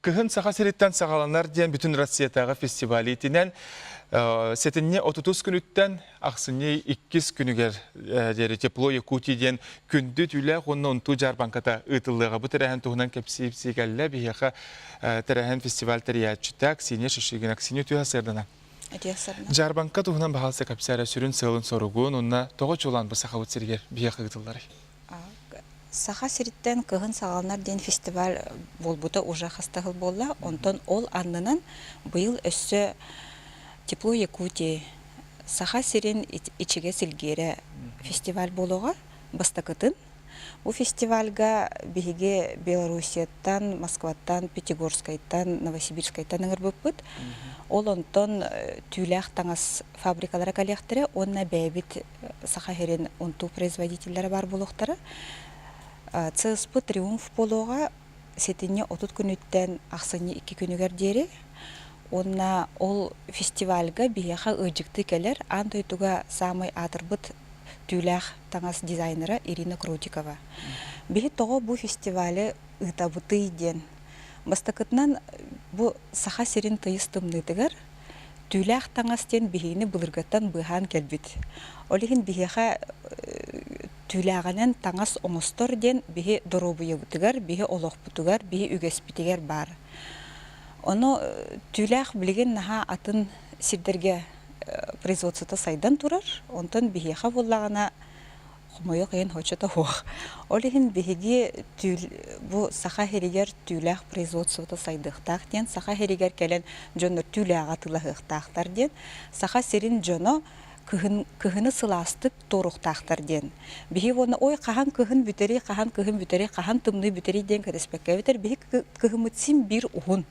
Кыһын Саха сириттэн саҕаланар диэн бүтүн Россиятааҕы фестиваль иитинэн сэтинньи отутус күнүттэн ахсынньы иккис күнүгэр диэри Тепло Якутии диэн күндү түүлээх уонна унтуу дьаарбаҥката ыытыллыаҕа. Бу тэрээһин туһунан кэпсии кэллэ. Биһиэхэ тэрээһин фестиваль тэрийээччитэ Ксения Шишигина. Ксения түһэ сырдана. Дьаарбаҥка туһунан баһаалса кэпсээрэ сүрүн сыалын-соругун уонна тоҕо чулаан бу Сахабыт сиригэр биһиэхэ ыытылларый? Саха сириттэн кыһын саҕаланар диэн фестиваль буолбута уже хас да сыл буолла. Онтон ол аннынан быйыл өссө Тепло Якутии Саха сирин ичигэ силгиэрэ фестиваль буолуоҕа бастакытын. Бу фестивальга биһиги Белоруссияттан, Москваттан, Пятигорскайтан, Новосибирскайтан ыҥырбыппыт. Ол онтон түүлээх таҥас фабрикалара кэлиэхтэрэ уонна бэйэбит Саха сирин унтуу производителлэрэ баар буолуохтара. ЦСП Триумф буолуоҕа сэтинньи 30 күнүттэн ахсынньы 2 күнүгэр диэри. Уонна ол фестивальга биһиэхэ ыалдьыктыы кэлэр аан дойдуга саамай аатырбыт түүлээх таҥас дизайнера Ирина Крутикова. Биһи тоҕо бу фестивалы ыытабытый диэн. Бастакытынан бу Саха сирин тыйыс тымныытыгар Түүлээх таҥас диэн биһигини былыргыттан быыһаан кэлбит. Ол иһин биһиэхэ түүлээҕинэн таҥас оҥостор диэн биһи доруобуйабытыгар, биһи олохпутугар, биһи үгэспитигэр баар. Ону түүлээх билигин наһаа атын сирдэргэ производствота сайдан турар. Онтон биһиэхэ буоллаҕына Хомойуох иһин хочото суох. Ол иһин биһиги түүл бу Саха сиригэр түүлээх производствота сайдыахтаах диэн, Саха сиригэр кэлэн дьоннор түүлээҕи атыылаһыахтаахтар диэн, Саха сирин дьоно кыһын кыһыны сылаастык туоруохтаахтар диэн. Биһи уонна ой хаһан кыһын бүтэрий, хаһан кыһын бүтэрий, хаһан тымныы бүтэрий диэн кэтэспэккэ эбэтэр биһи кыһыммыт син биир уһун.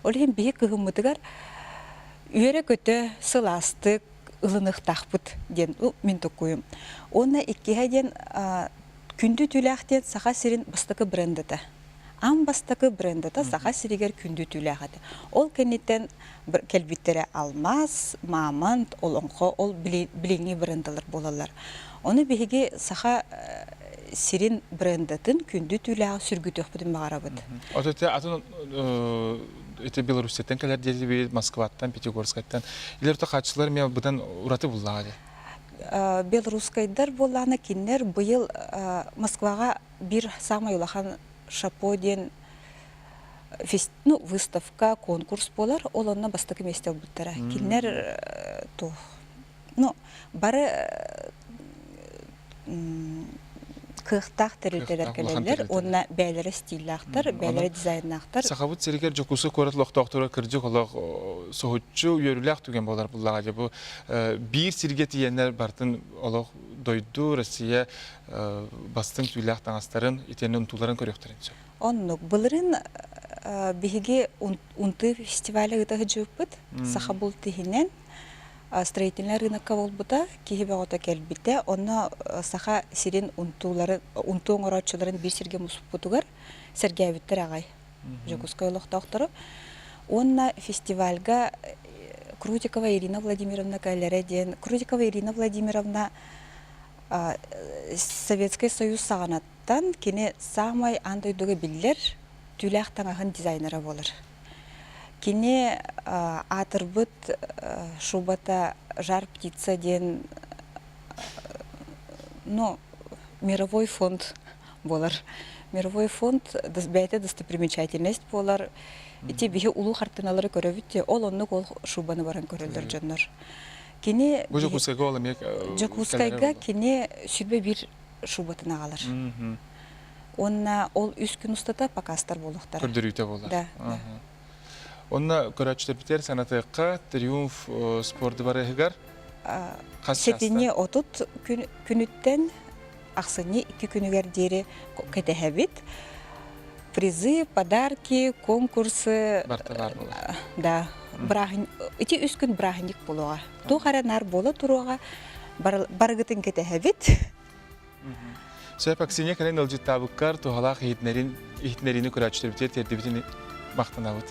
Ол иһин биһи кыһыммытыгар үөрэ-көтө сылаастык ылыныахтаахпыт диэн мин токкуйум. Уонна иккиһэ диэн күндү түүлээх диэн Саха сирин бастакы брендата. Аан бастакы брендата Саха сиригэр күндү түүлээх этэ. Ол кэнниттэн кэлбиттэрэ алмаас, мамонт, олоҥхо ол билиҥҥи брендалар буолаллар. Ону биһиги Саха сирин брендатын күндү түүлээҕи сүргүтүөхпүтүн баҕарабыт. Атын ити Белоруссияттан кэлэр диэти Москваттан, Пятигорскайтан. Илэр хааччылар эмиэ быдан ураты буллаҕа дии. Белорусскайдар буоллаҕына кинилэр быйыл Москваҕа биир саамай улахан Шапо диэн ну, выставка, конкурс буолар. Ол онно бастакы миэстэ ылбыттара. Кинилэр туох ну, бары кыахтаах тэрилтэлэр кэлэллэр уонна бэйэлэрэ стиллаахтар, бэйэлэрэ дизайннаахтар. Сахабыт сиригэр Дьокуускай куорат олохтоохторо кырдьык олох соһуччу үөрүүлээх түгэн буолар буллаҕа дьэ бу биир сиргэ тиийэннэр барытын олох дойду Россия бастыҥ түүлээх таҥастарын итиэннэ унтууларын көрүөхтэрин сөп. Оннук. Былырыын биһиги унтыы фестиваля ыыта сылдьыбыппыт. Саха булт иһинэн Строительнай рынокка буолбута, киһи бөҕөтө кэлбитэ. Онно Саха сирин унтууларын, унтуу оҥорооччуларын биир сиргэ муспутугар сэргээбиттэр аҕай Дьокуускай олохтоохторо. Уонна фестивальга Крутикова Ирина Владимировна кэлэрэ диэн Крутикова Ирина Владимировна Советскай Союз саҕанаттан кини саамай аан дойдуга биллэр түүлээх таҥаһын дизайнера буолар. Кини аатырбыт шубата «Жар птица» диэн ну, мировой фонд буолар. Мировой фонд бэйэтэ достопримечательность буолар. Ити биһи улуу хартыыналары көрөбүт де, ол оннук ол шубаны баран көрөллөр дьоннор. Кини Бу Дьокуускайга ол эмиэ Дьокуускайга кини сүрбэ биир шубатын аҕалар. Уонна ол үс күн устата показтар буолуохтара. Көрдөрүүтэ буолар. Да, да. Онно көрөөччүлэрбитигэр санатыахха Триумф спорду барыһыгар хас Сэтинньи 30 күн, күнүттэн ахсынньы 2 күнүгэр диэри кэтэһэбит. Призы, подарки, конкурсы барыта баар буолар. Да, ити үс күн бырааһынньык буолуоҕа. Туох эрэ наар буола туруоҕа, барыгытын кэтэһэбит. Сөп, Аксинья кэлэн ыалдьыттаабыккар туһалаах иһитиннэриини көрөөччүлэрбитигэр тиэрдибитин махтанабыт.